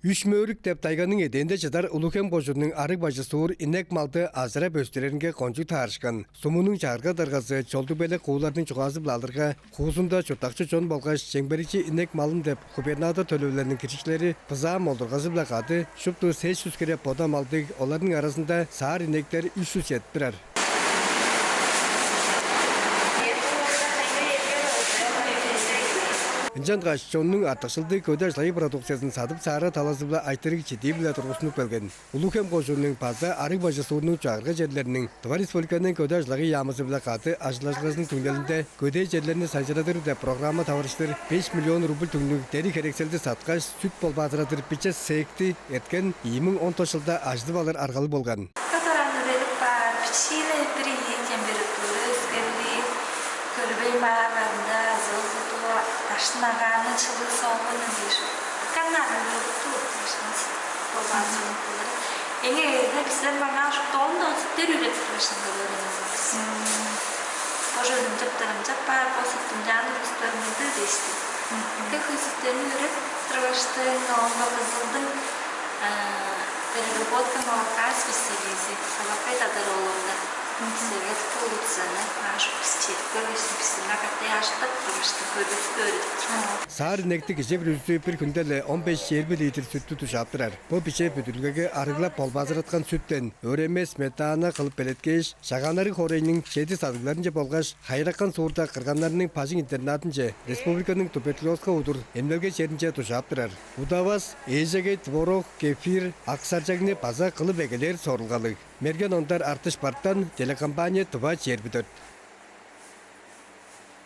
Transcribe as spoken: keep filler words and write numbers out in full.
Үш-Мөөрүк деп тайганың эдээнде чыдар Улуг-Хем кожууннуң арыг-бажы суур инек-малды азырап өстүреринге кончуг таарышкан. Сумунуң чагырга даргазы Чолдуг-Белек Кууларның чугаазы-биле алырга, хуузунда чурттакчы чон болгаш чемгерикчи инек-малым деп губернатор төлевилелиниң киржикчилери бызаа молдургазы-биле кады шупту сес чүс хире бода малдыг, оларның аразында саар инектер үш чүс чедип турар. Ынчангаш чоннуң артыкшылдыг көдээ ажыл-агый продукциязын садып-саарар талазы-биле айтырыг чидии-биле тургустунуп келген. Улуг-Хем кожууннуң база арыг-бажы суурнуң чагырга черлериниң Тыва Республиканың Көдээ ажыл-агый яамызы-биле кады ажылдажылгазының түңнелинде көдээ черлерни сайзырадыр деп программа таварыштыр беш миллион рубль түңнүг дериг-херекселди саткаш, сүт болбаазырадыр биче цехти эрткен ийи муң он тос чылда ажыдып алыр аргалыг болган. Катараны берип баар, бичииле бир ийи температура өскерли, көрбей баарында азы болза даштын агааны чылыы соңгуну дээш. Каннарын туруп тур болбаазын кылыр. Эңээ, бистер маңаа шупту оон-даа сүттер үреп турган шынгалыырывыс. Бо чөөнүм чыптырымчап баар, бо сүттүм чааны көстөрүңдү дээшти. Эки хөй сүттерни үреп тургаштың, оонга кызылдың переработка молока специализи Салакай Тадар ооловна. Советская улицаны аш бис четке өсүп бисине каттай аштап тургашты, көрүп көрүп. Саар инектиг кижи бүрүзү бир хүнде-ле он беш чээрби литр сүттү дужаап турар. Бо биче бүдүрүлгеге арыглап болбаазыраткан сүттен өрээме сметана кылып белеткээш, Шагаан-Арыг хоорайның чеди садыгларынче болгаш Хайыракан суурда кырганнарның бажың-интернатынче, республиканың туберкулезка удур эмнелге черинче дужаап турар. Удавас, ээжегей, творог, кефир, ак сарчагны база кылып эгелээр сорулгалыг. Мерген Ондар, Артыш Бартан, телекомпания «Тыва чээрби дөрт».